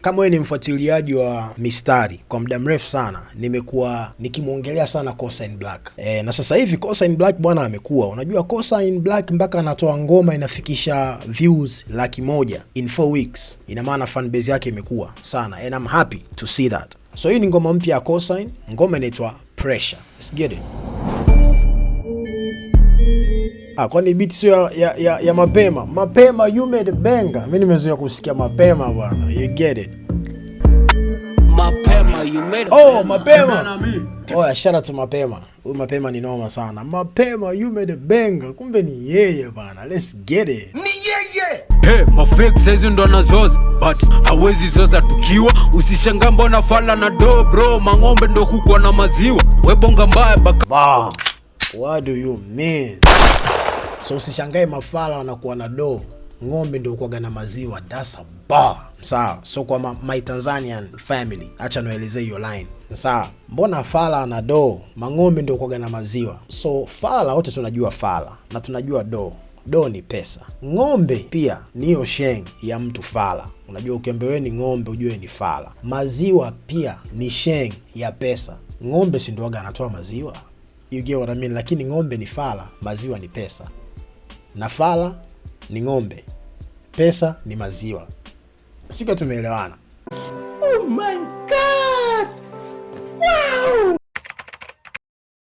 Kama wewe ni mfuatiliaji wa mistari kwa muda mrefu sana, nimekuwa nikimwongelea sana Cosign Black. Na sasa hivi Cosign Black bwana amekuwa. Unajua Cosign Black mpaka anatoa ngoma inafikisha views 100,000 in 4 weeks. Ina maana fan base yake imekuwa sana and I'm happy to see that. So hii ni ngoma mpya ya Cosign, ngoma inaitwa Pressure. Let's get it. Ah, kwani beat sio ya mapema? Mapema you made a banger. Mimi nimezoea kusikia mapema bwana. You get it. Mapema, you made a Oh, banger. Mapema. Oh, shout out to Mapema. Huyu Mapema ni noma sana. Mapema you made a banger. Kumbe ni yeye bana. Let's get it. Hey, mafake saizi ndo anazoza but hawezi zoza tukiwa. Usishangaa mbona fala na do bro, mang'ombe ndo hukwa na maziwa, webonga mbaya baka. Bah. What do you mean? So usishangae mafala wanakuwa na do, ng'ombe ndio kuwaga na maziwa. That's a bar. Sawa. So kwa my Tanzanian family, acha nielezee hiyo line. Sawa. Mbona fala ana do, mang'ombe ndio kuwaga na maziwa? So fala wote tunajua fala na tunajua do. Do ni pesa. Ng'ombe pia niyo sheng ya mtu fala. Unajua ukiambiwa wewe ni ng'ombe ujue ni fala. Maziwa pia ni sheng ya pesa. Ng'ombe si ndio waga anatoa maziwa? You get what I mean? Lakini ng'ombe ni fala, maziwa ni pesa. Na fala ni ng'ombe, pesa ni maziwa. Sijui tumeelewana. Oh my